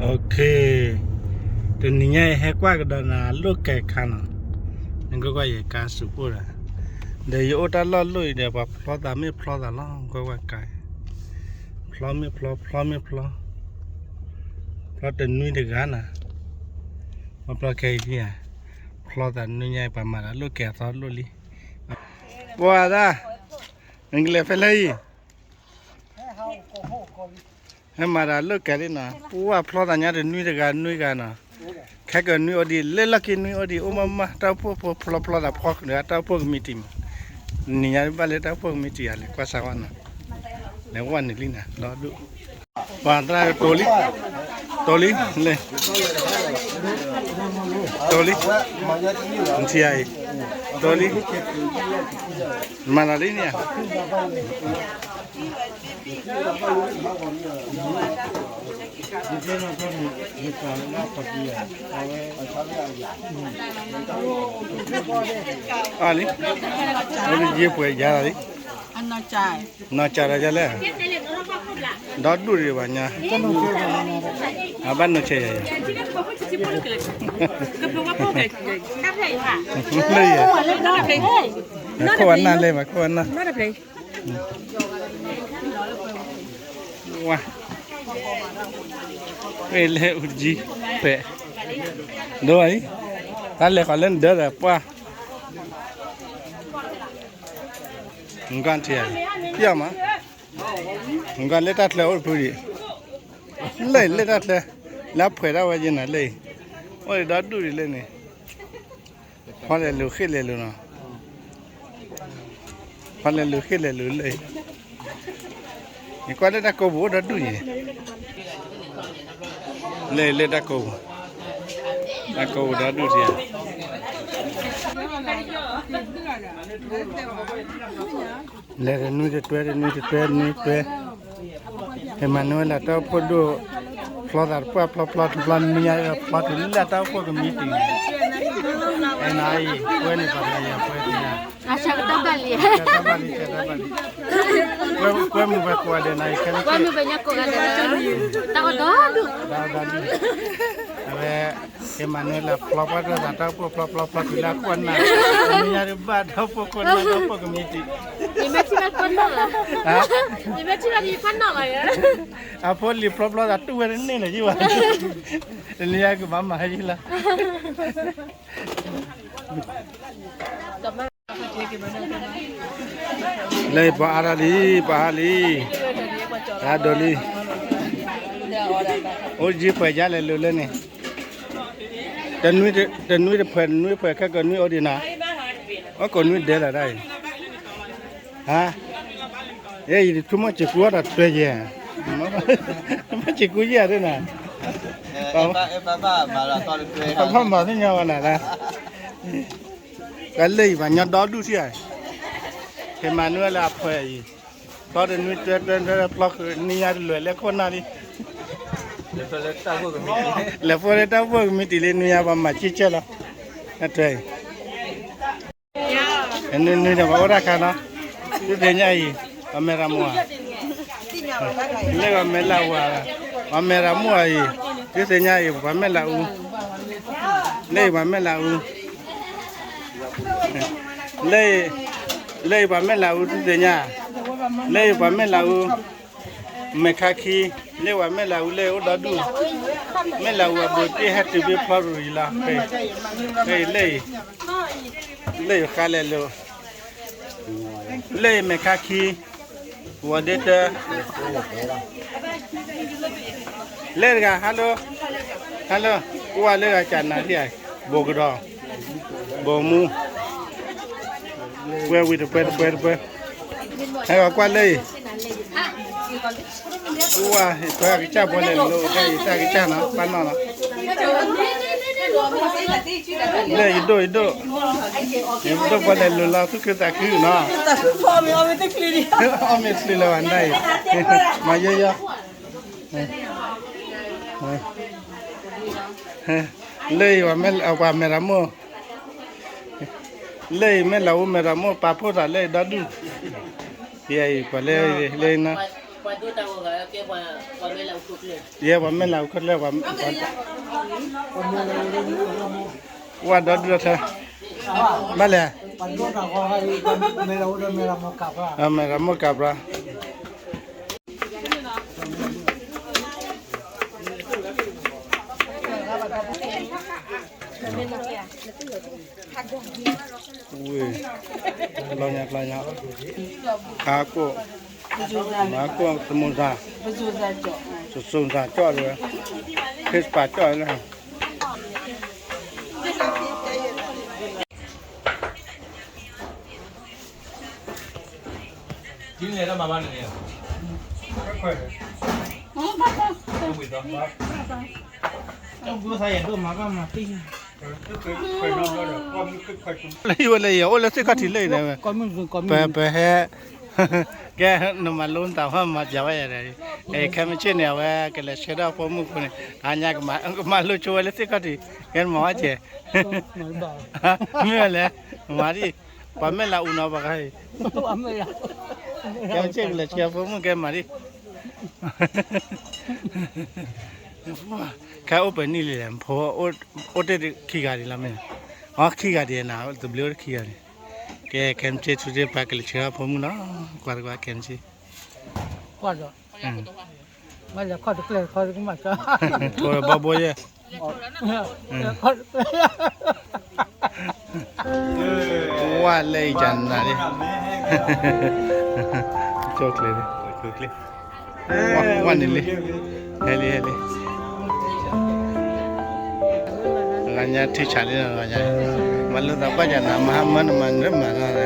OK, တနံၤညါအံၤဟဲကွၢ်ကဒီးနၤလိၣ်ကဲခါနီၤ, နကွၢ်ကွၢ်ယကါစူးပိၢ်ဒီး, ဒီးယအိၣ်တၢ်လီၢ်လိၣ်အံၤဒီး ပှၤဖျီသးမ့ၢ်ဖျီသးလီၤ, ကွၢ်ကွၢ်ကါ, ဖျီမ့ၢ်ဖျီ ဖျီမ့ၢ်ဖျီ, ဖျီတနွံတဂၤနၤ, ပှၤဖျီခဲအံၤ, ဖျီသးနွံညါအံၤ ပှၤမၤဒီးလိၣ်ကဲအသီလိၣ်လံ, ပှၤဒၣ်, နကလဲၤဖဲလဲၣ်အံၤ ဟဲမၤတၢ်လိၣ်ကဲလံနီၤ, ပှၤဖျီသးညါတနွံတဂၤနွံဂၤနီၤ, ခဲကနွံအိၣ်ဒံး လၢလီၢ်ခံနွံအိၣ်ဒံး အိၣ်မးမး တၢ်အိၣ်ဖှိၣ်ဖိဖျီဖျီသးဖီကဒီး တၢ်အိၣ်ဖှိၣ်ကမံးတံာ်မး, နံၤညါဘၣ်လၢတၢ်အိၣ်ဖှိၣ်ကမံးတံာ်ဧါ လဲၤကွၢ်စၢၤဝဲနီၤ, လဲၤဝဲန့ၣ်လံနီၤ, ဒီဒူၣ်, ပှၤသရၣ်တိၤလံ, တိၤလံ, လၢ, တိၤလံ, နထံၣ်ဧါအံၤ, တိၤလံ, မၤလီၤလံန့ၣ်ဧါ အလံ, ယပှဲၤယၤလီၤလံ, နီၢ်ကၢ်ဒီးယလဲၣ်, ဒီဒူၣ်ဒံးဘၣ်ညါ, အဘၣ်နီၢ်ဆဲးယၤယၤ, လၢယၤ, ခိၣ်အနၢ်လဲၣ်မး ခိၣ်အနၢ် ဝါ, ဝဲလဲၤအူတကံ, ပဲ, ဒိအံၤ, တၢ်လဲၤဃီၤလၢနဒၢဒီးပှၢ်, နကွၢ်ထံဧါ, ပျီမး, နကွၢ်လၢတၢ်ချၢအိၣ်တဖုဒံး, လၢလၢတၢ်ချၢ, လၢအဖှဲးဒၣ်ဝဲယဲနၤလၢအံၤ, အိၣ်ဒီဒူၣ်ဒံးလၢန့ၣ် ဖီလဲၤလူၤဃ့ၢ်လဲၤလူၤနီၤ, ဖီလဲၤလူၤဃ့ၢ်လဲၤလူၤလၢ, ယကွၢ်လၢတၢ်ကိးပူၤအိၣ်ဒီဒူၣ်အံၤ, လၢလၢတၢ်ကိးပူၤ, တၢ်ကိးပူၤဒီဒူၣ်ဒံးဧါ လဲၤတနွံတတွဲ တနွံတတွဲ တနွံတတွဲ, ဟ့ၣ်မၤနၢၤဝဲလၢတၢ်အိၣ်ဖှိၣ်ဒိၣ်, ဖျီသးတပှၢ်ဖျီဖျီတဘျီနွံညါ ဖျီတုၤလၢတၢ်အိၣ်ဖှိၣ်ကမံးတံာ်, အဲနၤအံၤ ကွဲန့ၣ်ပှၤတဂၤယၤကွဲသ့ၣ်ညါ, တၢ်ဘၣ်လံ, တၢ်ဘၣ်လံ, ကွဲမုာ်ပှၤကိးဂၤဒဲးနၤအံၤ ခဲလၢာ်, တၢ်အိၣ်ဒီဒူၣ်, အဝဲ ဟ့ၣ်မၤနၢၤလၢဖျီပှၢ်တၢ်သးတၢ်အိၣ်ဖှိၣ်ဖျီဖျီဖျီတုၤလၢအခိၣ်အနၢ်, နွံညါတဘၣ်တၢ်အိၣ်ဖှိၣ်ခိၣ်နၢ်တၢ်အိၣ်ဖှိၣ်ကမံးတံာ်, ယမ့ၢ်ထံၣ်ဘၣ်ခိၣ်နၢ်လီၤ, ယမ့ၢ်ထံၣ်ဘၣ်ဒီးယဖးနီၣ်လီၤ, အဖိလံၤဖျီဖျီသးတူၢ်ဝဲတန့ၢ်န့ၣ်ယံၤဘၣ်, တနံၤညါကဘၣ်မၤဟဲယံၤလီၤ လၢပှၤအါထီၣ်လံ, ပှၤအါလံ, အါဒိးလံ, အိၣ်ယံၤပှဲၤယါလဲၤလိၤလၢန့ၣ်, တနွံတဖှဲး တနွံဖှဲး ခဲကိးနွံအိၣ်ဒံးနၤ, အိၣ်ကိးနွံဒဲးလီၤတၢ်အံၤ, ဟါ, ယထူမီၢ်စံးကူအီၤဒီးတွဲယဲၢ်, မီၢ်စံးကူယဲၢ်ဒ်နၤ, ပဘၣ်မၤသ့ၣ်ညါဝဲနၤလၢ ကလၢအံၤပှၤညီဒီဒူၣ်ထံၣ်ဧါ, ဟ့ၣ်မၤနၢၤဝဲလၢအဖှဲးအံၤ, ဖျီတနွံတွဲတွဲတွဲ ဖျီနံၤညါတလွဲၢ်လၢခိၣ်နၢ်လံ, လဲၤဖှိၣ်လၢတၢ်အိၣ်ဖှိၣ်ကမံးတံာ်လံ နွံညါပှၤမၤကံကဲလီၤ, အထွဲအံၤ နွံနွံဒီးပှၤအိၣ်တၢ်ခါနီၤ, သုသ့ၣ်ညါအံၤ, ပှၤမဲာ်ရမိၢ်ဧါ, လၢပှၤမဲာ်လးအူ, ပှၤမဲာ်ရမိၢ်အံၤ, သုသ့ၣ်ညါအံၤ ပှၤမဲာ်လးအူ, လၢအံၤပှၤမဲာ်လးအူ, လၢ, လၢအံၤပှၤမဲာ်လးအူ သုသ့ၣ်ညါ, လၢအံၤပှၤမဲာ်လးအူ, မဲာ်ခါခံ, လၢပှၤမဲာ်လးအူလၢအိၣ်ဒီဒူၣ်, မဲာ်လးအူအဘူးတ့ၢ်ဟဲတုၤဘ့ၣ်ဖျီရူၤအံၤလီၤ, လၢအံၤ, လၢအံၤဃါလဲၤလိၤ, လၢအံၤမဲာ်ခါခံ, ဝီၤဒ့တၢ, လၢတဂၤ hello, hello, ကွၢ်လၢတဂၤကနၤဒံးဧါ, ဘိးကဒီး, ဘိးမူ, ပှဲၤဝံၤတပှဲၤတပှဲၤတပှဲၤ, ဟဲဂီၤကွၢ်လၢအံၤ, ကွၢ် ပှဲၤကစၢ်ပှဲၤလဲၤလိၤ တၢ်အံၤတၢ်ကစၢ်နီၤ ပၢ်နီၢ်နီၤ, လၢယဒိၣ်ယဒိၣ်, ယဒိၣ်ပှဲၤလဲၤလိၤလီၤ သူၣ်ခုသးခုနီၤ, အီၣ်မ့ၢ်ချုးလၢၤဘၣ်နၤအံၤ, မၤယီယီ, လၢအံၤပှၤမဲာ်ရမိၢ်, လၢအံၤမဲာ်လးအူမဲာ်ရမိၢ် ပာ်ဖှိၣ်သးလၢအံၤဒီဒူၣ်, ယအံၤပှၤလၢလၢနီၤ, ယဲပှၤမဲၢ်လးအူခိၣ်ကျၢၢ်, ပှၤဒီဒူၣ်ဒီထၢ, ဘၣ်လဲၣ်, မဲၢ်လးမိၢ်ကးပြၢ်, ဝ့ၢ်, လီၤညါကျါညါ, ခါကိၣ်, မၤကိၣ်, သမူသၣ်, သမူသၣ်ကၠီၣ်, ခရံစပၤကၠီၣ်လၢ လၢယိၤဝဲလၢယအိၣ်လၢသ့ၣ်ခီၣ်ထံးလၢအံၤန့ၣ်, ပဟဲ, ကဲ နမၤလိနသးဝဲမၤပျးဝဲယၤဒီး, ခဲမုၢ်ဆ့ၣ်န့ၣ် အဝဲကလဲၤဆှၢထီၣ်ဖိမုၣ်ဖိန့ၣ်, အညါကမၤလိဆိဝဲလၢသ့ၣ်ခီၣ်ထံး, ကဲနမၤဝဲကဲ, မ့ၢ်ဝဲလဲၣ်, မၤဒံၣ်, ပှၤမဲၢ်လးအူနီၤပှၤဂၤအံၤ, ကဲမုၢ်ဆ့ၣ်ကလဲၤဆှၢဖိမုၣ်ကဲမၤဒံၣ် ခဲအိၣ်ပှဲၤနံၣ်လံလဲၣ်, ဖိအိၣ်တ့ၢ်ခံဂၤဒံးလီၤမ့ၢ်, အီ ခံဂၤဒံးနၤ, တဘျုးအိၣ်တခံဂၤဒံး, ကဲ ခဲမုၢ်ဆ့ၣ် ဆူတ့ၢ်ပှၤကလဲၤဆှၢဖိမုၣ်နီၤ, ကွၢ်တကွၢ် ခဲမုၢ်ဆ့ၣ်, ကွၢ်ဒီး, မ့ၢ်လဲၤခီၣ်တကျဲခီၣ်တကမၤကၢ, ထိးဘီဘိယဲၢ် ဝဲလၢအံၤကနၤလံ, ကၠိကျဲလံ, ဝဲန့ၣ်လံ, ဟဲလံ ဟဲလံ, ဂၤညါထံဆးလံနီၤ, ဂၤညါ, မၤလိသးပှၢ်ကနၤ မၤဟါမၢနမၤနမၤနီ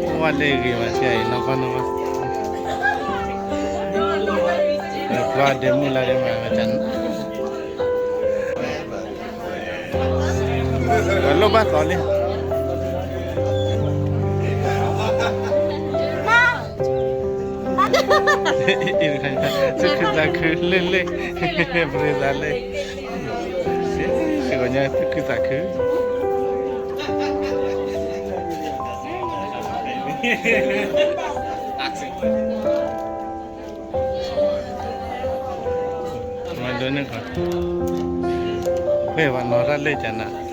ၤ, ဝဲလၢအဂ့ၤမး ဆံးအံၤ နီၢ်ကီၢ်နီၢ်ကီၢ်, ပှၤဒဲးမုၢ်လၢ်ဒဲးမး ပှၤလိၣ်ဘၣ်သီလံ, သူၣ်ခုသးခုလၢလၢ, ပရ့သးလၢ, ဂီၤညါသူၣ်ခုသးခု မၤဒိးန့ၢ်ခီ, ဖဲဘၣ်နီၤတၢ်လၢကနၤ,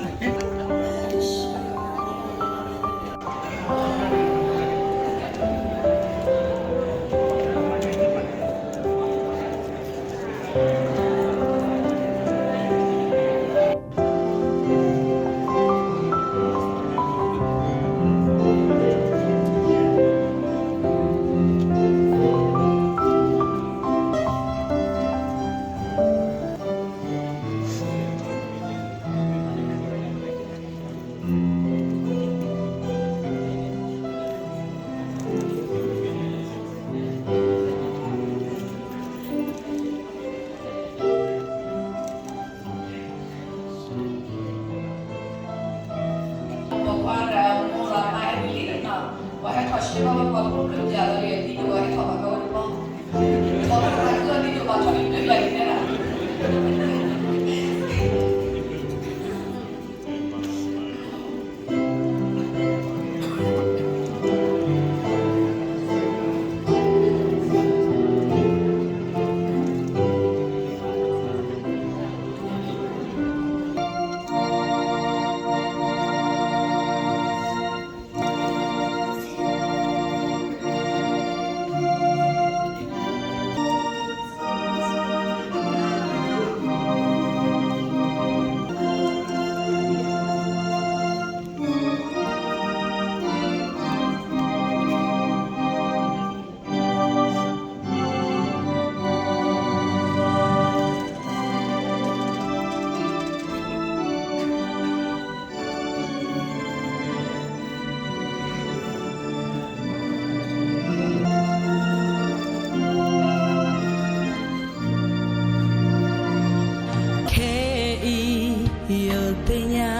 ခဲအံၤ ယသ့ၣ်ညါ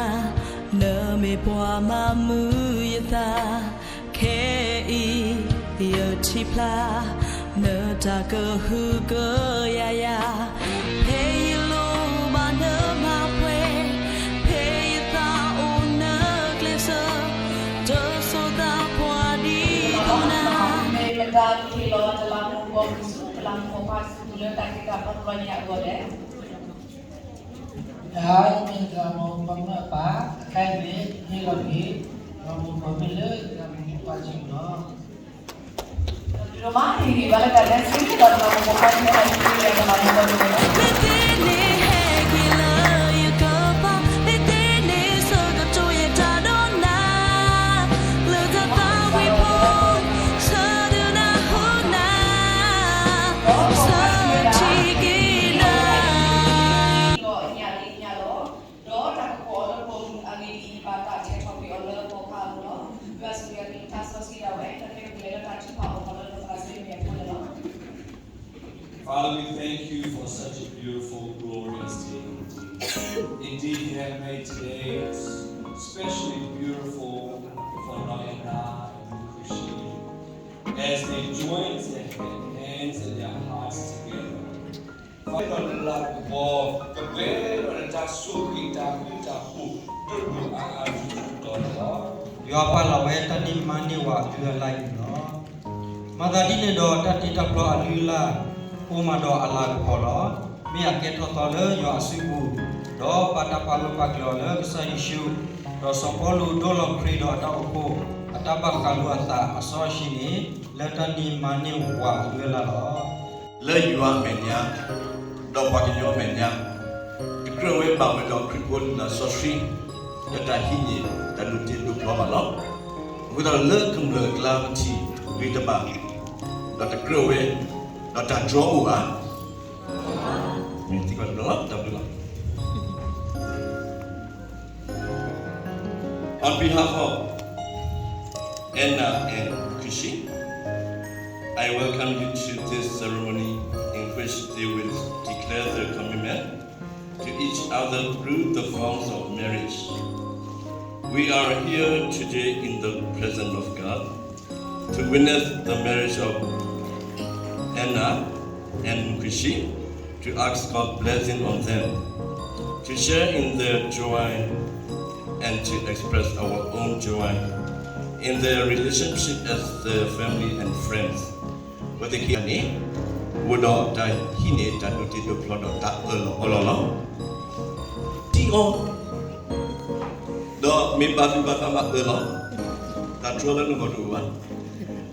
နမ့ၢ်ပှၤမၤမုာ်ယသး, ခဲအံၤ ယထံၣ်ဖျါ နတၢ်ကဟုကယာ်ယၤ, ဖဲယလိၣ်ဘၣ်နမၤပှဲၤ, ဖဲယသးအိၣ်နကျဲးစၢး, တစိၤသးပှၢ်ဒ်သိးနၤ, မ့ၢ်မတၤတက့ၢ်လီၤ တလးမူဘီမုၢ်ဆူၣ် လၢတၢ်တ့တၢ်ဖျီတဘျီညါအဂီၢ်လဲၣ်. ယၤမ့ၢ်သရၣ်မုၣ်ပှၤမၢအပၢ်, အခဲအံၤန့ၣ် ဟ့ၣ်လီၤက့ၤ သရၣ်မုၣ်ပိာ်မုၣ်လၢသရၣ်မုၣ်ပှၤစ့ၢ်ကီးလီၤ. ဒိၣ်မး ဟ့ၣ်ဂံၢ်ဘါလၢတၢ်ဒဲးဆံး ဒီးသရၣ်မုၣ်ပိာ်ခွါန့ၣ် ဟဲဟ့ၣ်ဂံၢ်ဘါလၢသရၣ်မုၣ်ပိာ်မုၣ် ဒီးတၢ်ကကိးအီၤလၢပိာ်မုၣ်အဂ့ၢ်ဒ်အံၤ ဘၣ်တၢ်ထဲးထီၣ်ကွံာ်အီၤလၢပိာ်ခွါအပူၤလီၤ. ယွၤဆိၣ်ဂ့ၤအကလုၢ်ကထါစီဆှံဒၣ်ဝဲ ဒီးကဲထီၣ်က့ၤလၢတၢ်ထုကဖၣ်အိၣ်ဖှိၣ်လၢပသရၣ်စ့မ့ၢ်အဖိန့ၣ်လီၤ. Father, we thank you for such a beautiful, glorious day indeed. Indeed, you have made today especially beautiful for Noena and Mukushi as they join their hands and their hearts together. ဖဲဒီးလၤကပီၤ ကပှဲၤဒီးတၢ်ဆိၣ်ဂ့ၤတၢ်ဃူတၢ်ဖိး ဒိၣ်ဒိၣ်အါအါဆူတီၤန့ၣ်လီၤ. ယွၤပာ်လီၤဝဲတၢ်ဒ့မၤန့ၢ်ဝၤအလုၢ်အလၢ်အံၤန့ၣ်လီၤ. မၤသးဒ်န့ၣ်ဒီး တၢ်တ့တၢ်ဖျီအလုၢ်အလၢ် အိၣ်မးဒီးအလၤကပီၤလီၤ. မ့ၢ်အကဲထီၣ်သီလၢယွၤအစုပူၤ, ဒီးဘၣ်တၢ်ပာ်ဂၢၢ်ပာ်ကျၢၤအီၤလၢကစၢ်ယ့ၣ်ၡူး, ဒီးစီၤပီလူးဒိလီၤခရံာ်ဒီးအတၢ်အိၣ်ဖှိၣ် အတၢ်ဘၣ်ဃးလိာ်အသးအစီအဆှံန့ၣ် လၢတၢ်ဒ့မၤန့ၢ်ဝၤအလုၢ်အလၢ်လီၤ. လၢယွၤအမဲာ်ညါ ဒီးပှၤကညီအမဲာ်ညါ တကြၢးဝဲဘၣ်ဝဲဒီးခရံာ်ဖိလၢစီဆှံ လၢတၢ်ဟံးန့ၢ်တၢ်ဒိးတ့ဒိးဖျီဘၣ်လီၤ. အဃိသတးဒီးလၢကမျၢၢ်အကျါပထံၣ်ဂ့ၤတဘၣ် ဒီးတကြၢးဝဲ ဒီးတၢ်တြီအိၣ်ဧါ. မ့ၢ်သံကွၢ်တဘျီလီၤ တၢ်ဘျုးလီၤ. On behalf of Anna and Mukushi, I welcome you to this ceremony in which they will declare their commitment to each other through the vows of marriage. We are here today in the presence of God to witness the marriage of Anna and Mukushi, to ask God's blessing on them, to share in their joy, and to express our own joy in their relationship as their family and friends. ဝဲသ့ၣ်ခံဂၤန့ၣ် အိၣ်ဒီးတၢ်ဟံးန့ၢ်တၢ်ဒိးတ့ဒိးဖျီဒီးတၢ်အၢၣ်လီၤအီလီၤလီၤ. တံၢ်အီၤ ဒီးမ့ၢ်ဘၣ်သူၣ်ဘၣ်သးဘၣ်အၢၣ်လီၤ, တၢ်တြီလၢနဂီၢ်တအိၣ်ဘၣ်.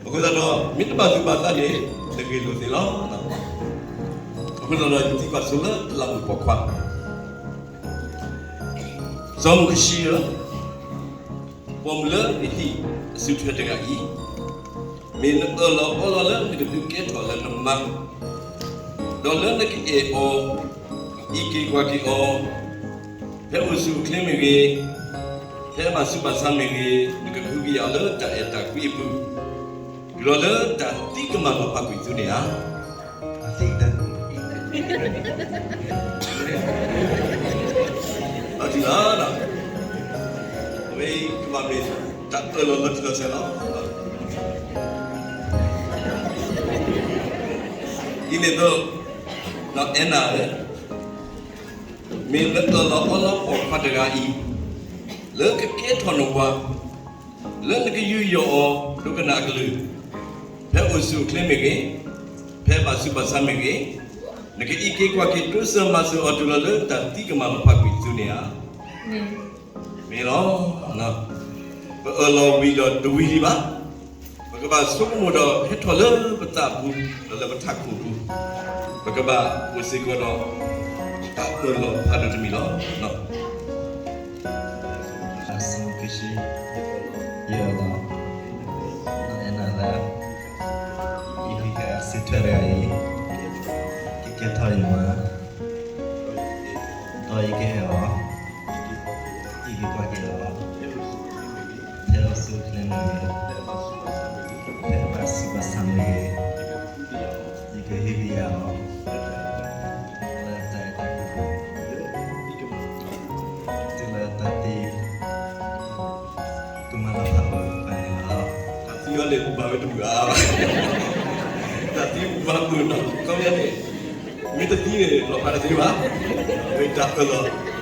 အဃိသတးဒီး မ့ၢ်တဘၣ်သူၣ်ဘၣ်သးန့ၣ် နဂ့ၢ်လိာ်သ့လီၤ. အဃိသတးဒီး ယသံကွၢ်ဆိလၢသရၣ်မုၣ်ပိာ်ခွါ စီၤမူၢ်ကဆှီဧၢ, ပိာ်မုၣ်လၢနဟံၣ်အစုထွဲတဂၤအံၤ, မ့ၢ်နအၢၣ်လီၤအီလီၤလၢနကဒုးကဲထီၣ်လၢနမါ, ဒီးလၢနကအဲၣ်အီၤ, အံးက့ၤကွၢ်က့ၤအီၤ, ဖဲအိၣ်ဆူၣ်အိၣ်ချ့မ့ၢ်ဂ့ၤ, ဖဲဘၣ်ဆူးဘၣ်ဆါမ့ၢ်ဂ့ၤ, နကဟုကယာ်လၢတၢ်အဲၣ်တၢ်ကွံအပူၤ, တုၤလီၤလၢတၢ်သံကမၣ်လီၤဖးကွံာ်သုန့ၣ်ဧါ. အသံတၢ် လီၤတံၢ်လီၤ, အဝဲအံၤကဘၣ်မ့ၢ်တၢ်အၢၣ်လီၤလီၤတံၢ်လီၤဆဲးလီၤ. ဒ်န့ၣ်အသိး ဒီးအဲၣ်နၤဧၢ, မ့ၢ်နအၢၣ်လီၤအီလီၤပိာ်ခွါတဂၤအံၤ လၢကကဲထီၣ်နဝၤ, လၢနကယူးယီၣ်အီၤဒိကနၣ်အကလုၢ်, ဖဲအိၣ်ဆူၣ်အိၣ်ချ့မ့ၢ်ဂ့ၤ, ဖဲဘၣ်ဆူးဘၣ်ဆါမ့ၢ်ဂ့ၤ, နကအံးက့ၤကွၢ်က့ၤတိစၢၤမၤစၢၤအီၤတုၤလီၤလၢတၢ်သံကမၣ်လီၤဖးကွံာ်သုန့ၣ်ဧါ. မ့ၢ်လီၤ. ပအၢၣ်လီၤဝံၤဒီးတဝံၤဒံးဘၣ်, ပကဘၣ်ဆိကမိၣ်ဒီးဟဲထီၣ်လၢပသးပူၤ ဒီးလၢပထးခိၣ်ပူၤ, ပကဘၣ်အိၣ်စ့ၢ်ကီးဒီး တၢ်အၢၣ်လီၤဖးဒိၣ်တမံၤလီၤ. စီၤမူၢ်ကဆှီ, ယအၢၣ်လီၤ အဲၣ်နၤလၢ ယဟံၣ်ကစုထွဲတဂၤအံၤ ကကဲထီၣ်ယမါ, ဒီးယကဟဲအီၤ အံးက့ၤကွၢ်က့ၤအီၤ ဖဲအိၣ်ဆူၣ်အိၣ်ချ့မ့ၢ်ဂ့ၤ, ဖဲဘၣ်ဆူးဘၣ်ဆါမ့ၢ်ဂ့ၤ, ယကဟုကယာ်အီၤ လၢတၢ်အဲၣ်တၢ်ကွံအပူၤ, တုၤလၢတၢ်သံကမၣ်လီၤဖးကွံာ်အပူၤန့ၣ်လီၤ. တၢ်သံအီၤန့ၣ် ပဘၣ်ဝဲတမုာ်အါဘၣ်, တၢ်သံပဘၣ်မုာ်နီၤ ခီပညီန့ၣ် မ့ၢ်တသံန့ၣ် လီၤဖးတသ့ဘၣ်, ဝဲတၢ်အၢၣ်လီၤ,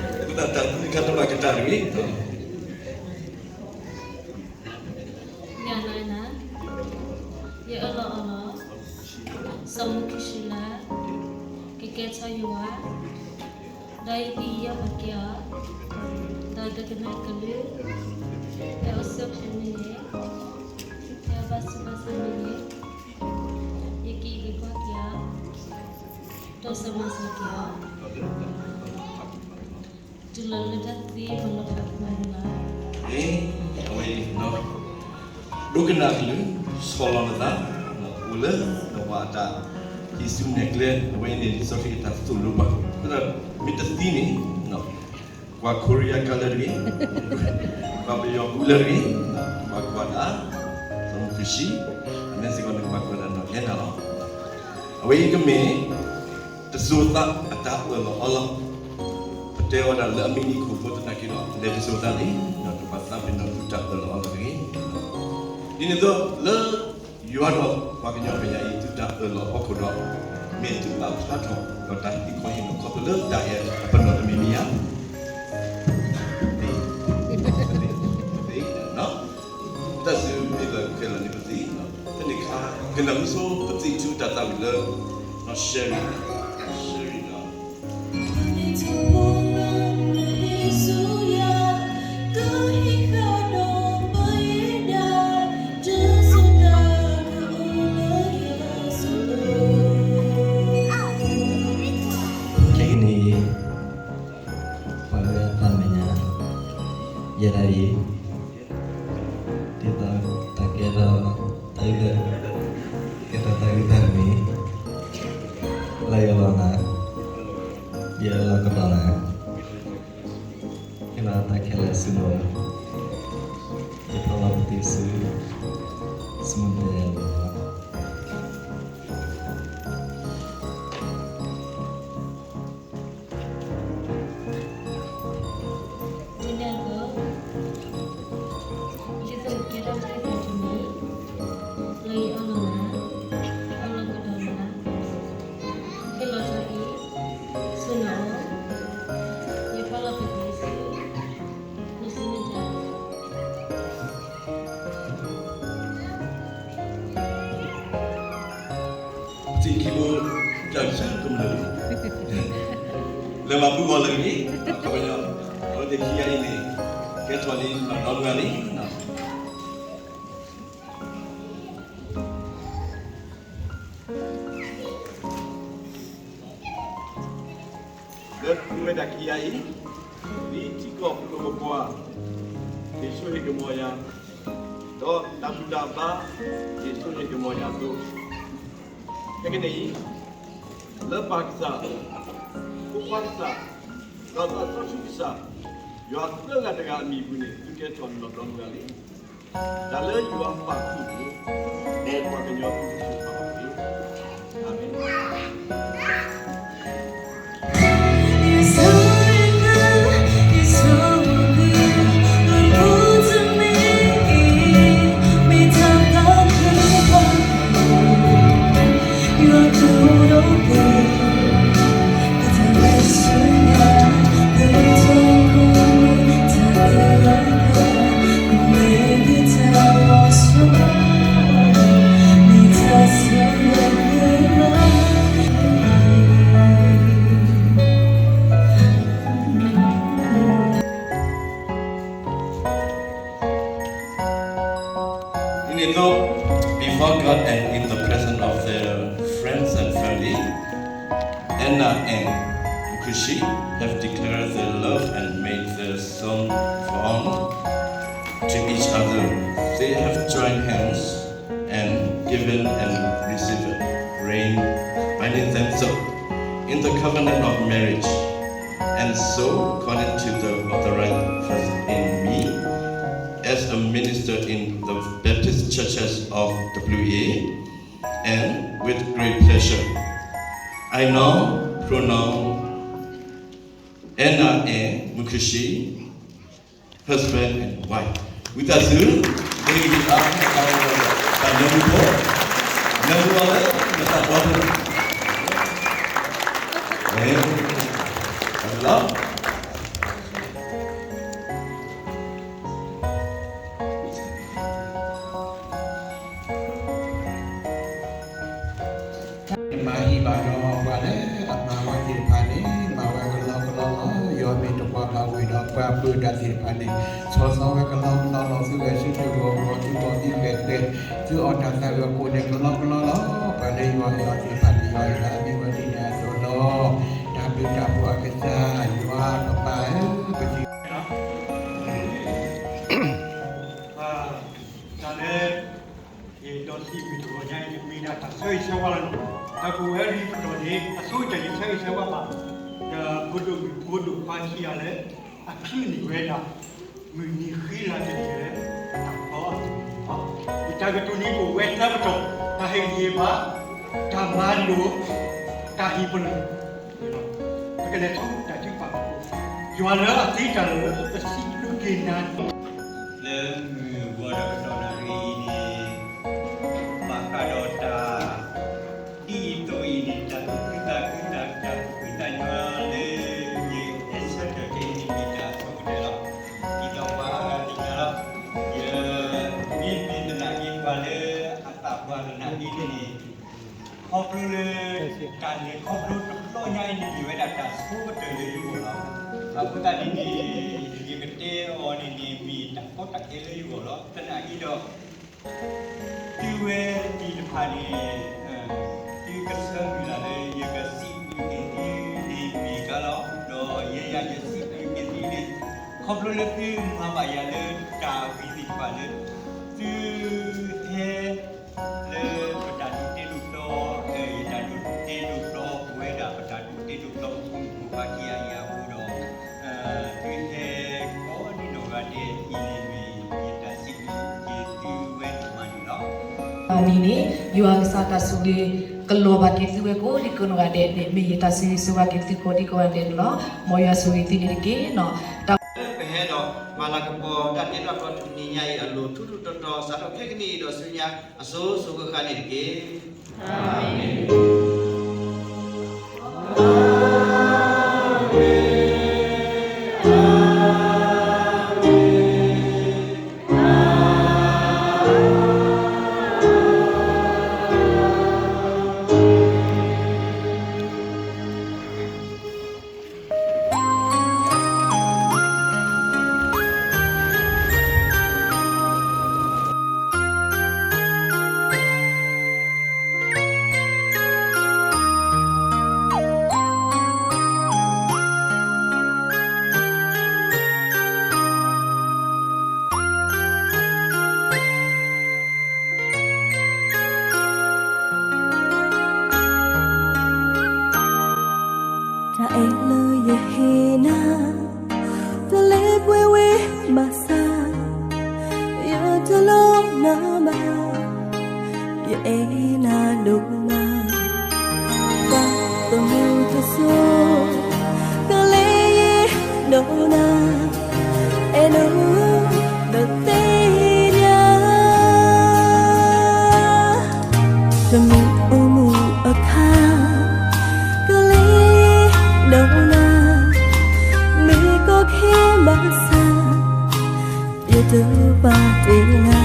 အဃိသတးတၢ်သံတခါတဘၣ်ကတၢၢ်တဂ့ၤ. ယၤနၤနၤ, ယအၢၣ်လီၤအီလီၤ စီၤမူၢ်ကဆှီလၢ ဒီးယကယီၢ်ပကဲအီၤ, ဒီးတကနၣ်ကလုၢ်, ဖဲအိၣ်ဆူၣ်အိၣ်ချ့မ့ၢ်ဂ့ၤ, ဖဲအဘၣ်ဆူးဘၣ်ဆါမ့ၢ်ဂ့ၤ, ယကက့ၤကွၢ်က့ၤအီၤ, ဒီးစီၤမၤစီၤက့ၤအီၤ, တုၤလီၤလၢတၢ်သံမၤလီၤဖးမၤန့ၣ်လီၤ. အဝဲအံၤ ဒိကနၣ်ကလုၢ်, ဆီၣ်လီၤနသး, အိၣ်လၢနဝၤအတၢ်ဟံးစုနဲၣ်ကျဲ, အဝဲအံၤန့ၣ် လံာ်စီဆှံအတၢ်သိၣ်လိပှၤ, မ့ၢ်တသံန့ၣ်, ကွၢ်ခိရံယါကါလၢတဂ့ၤ, ကွၢ်ပယီၤပူလၢတဂ့ၤ, ကွၢ်ကွၢ်တၢ်, စီၤမူခံဆံ, အမ့ၢ်စ့ၢ်ကီးန့ၣ် ကွၢ်ကွၢ်တၢ်နီၣ်ခဲနၤလီၤ. အဝဲအံၤကမ့ၢ် တစိၤသးအတၢ်အၢၣ်လီၤအီလီၤ, ပတဲအီၤဒၣ်လၢအမံၤနံၤခိၣ်ဖိသနာ်က့ဒီး လဲၤတစိၤသးန့ၣ် ဒီးတပာ်သးပ့ၤနီၣ်သုတၢ်အၢၣ်လီၤအီလီၤတဂ့ၤ. ဒ်န့ၣ်အသိး လၢယွၤဒီးပှၤကညီမဲာ်ညါအံၤ သုတၢ်အၢၣ်လီၤအီခိၣ်ဒီး မ့ၢ်သုဘၣ်ဖျါထီၣ်ဒီးတၢ်ဟ့ၣ်ခီဟ့ၣ်နီၤ ခီဖျိလၢတၢ်အဲၣ်အပနီၣ်တမံၤမံၤဧါ. တၢ်စုမ့ၢ်လၢခဲလၢာ်န့ၣ်ပသ့ၣ်, ဖဲန့ၣ်အခါ ကနၢ်ဟူဆိပသံၣ်ထူတၢ်သးဝံၣ်လၢ နီၢ်ရှဲရံၤ, ရှဲရံၤဒီး ခဲကနံၣ်အံၤ ပှၤလၢအသးမဲာ်ညါ ယဲဒၣ်အံၤ ဒ်သိးတၢ်ကဲထီၣ်တၢ်ဂ့ၢ်, ကဲထီၣ်တၢ်ဂ့ၢ်တၢ်မံၤ လၢယလီၤနၤ, ယလီၤကဒီးနၤ, ကဲထီၣ်တၢ်ခဲလၢာ်ဆူနအိၣ်, ယဖီၣ်လီၤပသံးဆူ ဆူမုၢ်ဒဲလီၤ. ဒ်န့ၣ်အသိး ဒ်သိးကဲထီၣ်တၢ်ဂ့ၢ်တမံၤ လၢယအၢၣ်လီၤနၤ, အၢၣ်လီၤကဒီးနၤ, ဟ့ၣ်လီၤတၢ်အံၤ ဆူနအိၣ်, ယဖီၣ်လီၤပသံးဆူ နဆူမုၢ်ဒဲ ပသံၣ်ခံဘိ တၢ်ဆူကမျၢၢ် လဲၤမၤဘူၣ်အီၤလၢအဂ့ၤ, အခီပညီ အဝဲသ့ၣ်ခံဂၤအံၤန့ၣ် ကဲထီၣ်လံနီၢ်ဒီမုၢ်ဂၤလံ. လၢပဝဲဒၣ်ခံဂၤအံၤ ဒ်ထံကီၢ်ပဒိၣ်ပပှၢ် ယ့ၣ်ၡူးဟ့ၣ်ကမီၤယၤ, ဒီးတၢ်ဘူၣ်တၢ်ဘါ ယ့ၣ်ၡူးဟ့ၣ်ကမီၤယၤအသိး, ခဲကနံၣ်အံၤ လၢပၢ်ကစၢ်, ဖိခွါကစၢ်, ဒီးသးစီဆှံကစၢ်, ယွၤသၢဂၤတဂၤအမံၤအပူၤန့ၣ် သုကဲထီၣ်နီၢ်ဒီမုၢ်ဂၤလံ. တၢ်လၢယွၤပာ်ဖှိၣ်န့ၣ် မ်ပှၤကညီသုတစိၤဃီတက့ၢ်. အၤမ့ၣ်. Before God and in the presence of their friends and family, Anna and Mukushi have declared their love and made their song vow to each other. They have joined hands and given and received rain, binding themselves in the covenant of marriage. And so, according to the authorized faith in me, as a minister in the Baptist Churches of W A, and with great pleasure, I now pronounce Anna and Mukushi husband and wife. ဝံသးစူၤ, မ့ၢ်ဂ့ၤအါ, တၢ်နၢမူဖိ, နၢမူအီၤလၢနသးပှၢ်ပူၤ, လီၤ. မၤဟံးဘၣ်ဒီးပှၤလၢအမၤဝဲသ့ၣ်တဖၣ်န့ၣ် မၤဝဲကလီကလီလီၤ. ပှၤပၢတၢ်သ့ၣ်တဖၣ်န့ၣ် ဆီၣ်သီဝဲကလီကလီလီၤ. သုဂဲၤဆၢထၢၣ်ဂီၤဂီၤ သုဂီၤသံဂဲၤကျဲ သုအီၣ်တၢ်သးဂ့ၤအဃိန့ၣ် ကလီကလီလီၤ. ပှၤလၢယွၤအဲၣ်အီၤသ့ၣ်တဖၣ်န့ၣ် ယွၤအဲၣ်အီၤသ့ဝဲဒ်န့ၣ်အသိးလီၤ. တၢ်ဘျုးတၢ်ဖှိၣ်အကစၢ် ယွၤပပၢ်ဧၢ, ပစံး တၢ်လၢ ယဒီးစံးမုၢ်တဂီၤညါအံၤ မ့ၢ်ဒၣ်တၢ်ဆၢဂ့ၤဆၢဝါလီၤ. တၢ်ကဝဲၤလံပတီၢ်န့ၣ် အဆိကတၢၢ်ယဆၢဂ့ၤဆၢဝါဘၣ် ဒီးဖိဒိၣ်မုၣ်ဖိဒိၣ်ခွါခံဂၤလၢ အချုးန့ၢ်ဝဲဒၣ် မုၢ်နံၤဃံလၤတနံၤလၢ တၢ်ဖီအီၤ ယတၢ်ကတိၤန့ၣ်အိၣ်ဝဲသၢပတီၢ်, တၢ်ဟ့ၣ်ဂံၢ်ဟ့ၣ်ဘါ, တၢ်မၤလိာ်, တၢ်ဟ့ၣ်ပလၢၢ် ပကလဲၤထီၣ်တၢ်ထုကဖၣ် ယွၤလၢအသ့တၢ်လၢပစံးဘျုးက့ၤနၤန့ၣ် လၢမုၢ်ဂီၤဒီးကတီၢ်နၣ်ရံၣ်အံၤန့ၣ် ဘၣ်ဃးဒီးတၢ် ဒ်အံၤသိးအံၤန့ၣ် တၢ်သူၣ်ခုသးခု တၢ်သူၣ်ခုသးညီလၢ ယအဲၣ်ဆၢထၢၣ်က့ၤန့ၣ် မ့ၢ်တၢ်ဆိကတၢၢ်လီၤ. ဒ်သိးပှၤအါဂၤသ့ၣ်ညါလီၤ. ယမ့ၢ်မ့ၢ်သနာ်က့ ပှၤလၢအသးပှၢ်သနာ်က့န့ၣ် ခီဖျိလၢ တၢ်လဲၤခီဖျိတဘျီညါအံၤန့ၣ် မ့ၢ်ဝဲဒၣ်တၢ်ဆိကတၢၢ်လၢယဂီၢ်လီၤ. အဃိသတးန့ၣ်န့ၣ် ယကတဲအီၤန့ၣ်န့ၣ် မ့ၢ်တၢ်ကီတၢ်ခဲလၢယဂီၢ်လီၤ. သနာ်က့ဒီး သုဝဲသ့ၣ်တဖၣ်န့ၣ် သုကဆၢမုၢ်လၢ်လၢ ယကစံးဘျုးက့ၤသုန့ၣ်မ့ၢ်ကါလီၤ. ဒီးယဲယၤယစံးဘျုးက့ၤသုန့ၣ် ခီဖျိလၢသုမၤဘၣ်ယၤလၢတၢ်ဂ့ၤသ့ၣ်တဖၣ်လၢ သုဟဲ လၢပတၢ်ဒိးတဲဒိးတီ ယတၢ်ဒိးတဲဒိးတီ ပဝဲဒၣ်ပတၢ်ဒိးတဲဒိးတီ ပဖိမုၣ်ဖိခွါခံဂၤအံၤအဃိဒီး သုဟဲကိးဒံနီၢ်ဂၤဒဲးအံၤန့ၣ်မ့ၢ် ယတၢ်စံးဘျုးက့ၤသုဝဲဒိၣ်မးန့ၣ်လီၤ. အန့ၣ်န့ၣ် ယွၤကစၢ်တၢ်ဆိၣ်ဂ့ၤကလီၤဘၣ်က့ၤသုဝဲကိးဒံကိးနီၢ်ဂၤဒဲးန့ၣ် မ့ၢ်ယတၢ်ဆိၣ်ဂ့ၤဆိၣ်ဝါက့ၤသုကိးဒံကိးဂၤဒဲးန့ၣ်လီၤ. မ်ယွၤဆိၣ်ဂ့ၤသုန့ၣ်တက့ၢ်. တၢ်လၢပဟဲဒီးမၤလၤကပီၤတၢ်တဲဘၣ်ဃီတနံၤညါအံၤအလိၤ ထူးထူးတီၤတီၤ စးထီၣ်ခဲကနံၣ်အံၤဒီးဆူညါ အစိၤစိၤဃၣ်ဃၣ်န့ၣ်တက့ၢ်. အၤမ့ၣ်. တၢ်အဲၣ်လၢယဟ့ၣ်နၤ တလ့ပှဲၤဝဲဘၣ်ဆၣ် ယတလိၣ်နၤဘၣ် ယအဲၣ်နၤဒိၣ်မး ပှၤသမူသကိး ကလဲၤယံၤဒီးနၤ အဲၣ်ဒိးနသ့ၣ်ညါ တမ့ၢ်အိၣ်မူအခါ ကလဲၤယံၤဒီးနၤ မ့ၢ်ကီခဲဘၣ်ဆၣ် ယတပာ်တ့ၢ်နၤ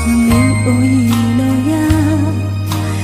မ့ၢ်အိၣ်ယံၤနီၢ်ယၤ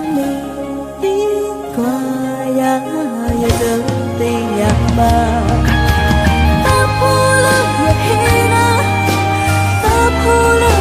မ့ၢ်သံကွၢ်ယၤ, ယတသ့ၣ်ညါဘၣ်. တၢ်ဖိလၢယဟ့ၣ်နၤ, တၢ်ဖိလၢ